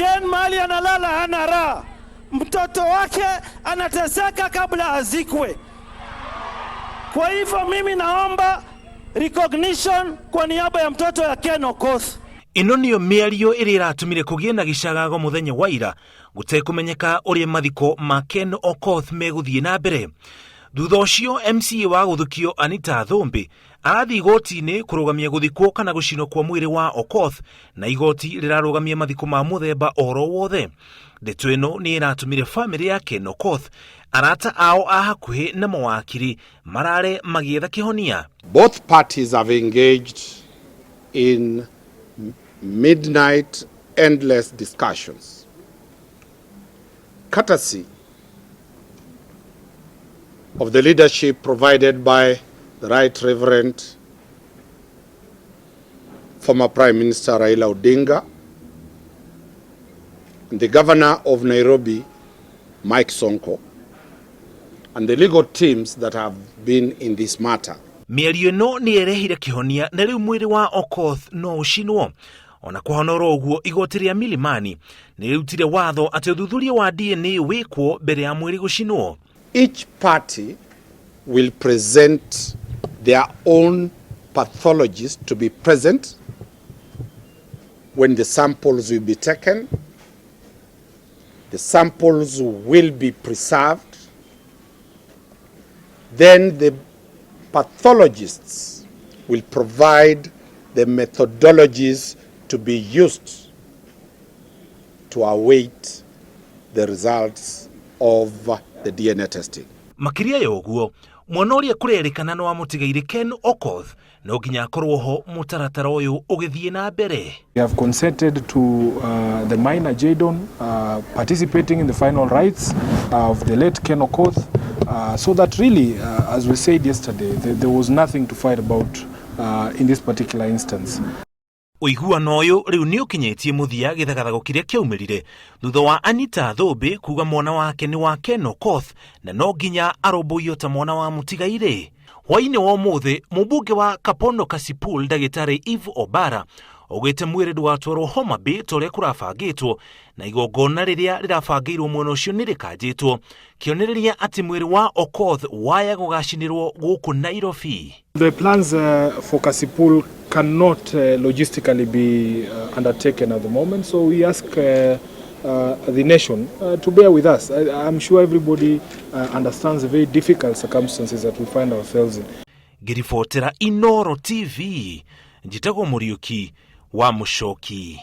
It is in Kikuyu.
Ken mahali analala hana raha, mtoto wake anateseka kabla azikwe. Kwa hivyo mimi naomba recognition kwa niaba ya mtoto ya Ken Okoth. Ĩno nĩyo mĩario ĩrĩa ĩratũmire kũgĩe na gĩcagago mũthenya wa ira gũtekũmenyeka ũrĩa mathiko ma Ken Okoth megũthiĩ na mbere. Thutha ũcio MCA wa gũthukio Anita Thũmbĩ arathiĩ igoti-inĩ kũrũgamia gũthikwo kana gũcinwo kwa mwĩrĩ wa Okoth na igoti rĩrarũgamia mathiko ma mũthemba oro wothe. Ndeto ĩno nĩ ĩratũmire famĩlĩ ya Ken Okoth, arata ao a hakuhĩ na mawakiri marare magĩetha kĩhonia. Both parties have engaged in midnight endless discussions, courtesy of the leadership provided by the Right Reverend former Prime Minister Raila Odinga and the Governor of Nairobi, Mike Sonko, and the legal teams that have been in this matter. Mĩario ĩno nĩ ĩrehire kĩhonia na rĩu mwĩrĩ wa Okoth no ũcinwo. Ona kũhonora ũguo, igoti rĩa Milimani nĩ rĩrutire watho atĩ ũthuthuria wa DNA wĩkwo mbere ya mwĩrĩ gũcinwo. Each party will present their own pathologist to be present when the samples will be taken. The samples will be preserved. Then the pathologists will provide the methodologies to be used to await the results of the DNA testing. Makĩria ya ũguo, mwana ũrĩa kũrerĩkana nĩ wa mũtigairĩ Ken Okoth no nginya akorwo ho mũtaratara ũyũ ũgĩthiĩ na mbere. We have consented to the minor Jadon participating in the final rites of the late Ken Okoth, so that really, as we said yesterday, there was nothing to fight about in this particular instance. Ũiguano ũyũ rĩu nĩ ũkinyĩtie mũthia gĩthagathago kĩrĩa kĩaumĩrire thutha wa Anita Thũmbĩ kuga mwana wake nĩ wa Ken Okoth na no nginya arũmbũiyo ta mwana wa mũtigairĩ. Hwaĩ-inĩ wa ũmũthĩ, mũmbunge wa Kapondo Kasipul Ndagĩtarĩ Eve Obara augĩte mwĩrĩ ndũgatwarwo Homa Bay ta ũrĩa kũrabangĩtwo na igongona rĩrĩa rĩrabangĩirwo mwena ũcio nĩ rĩkanjĩtwo, kĩonereria atĩ mwĩrĩ wa Okoth waya gũgacinĩrwo gũkũ Nairobi. The plans for Kasipul cannot logistically be undertaken at the moment, so we ask the nation to bear with us. I'm sure everybody understands the very difficult circumstances that we find ourselves in. Ngĩribotera Inoro TV, njĩtagwo Mũriũki wa Mũcoki.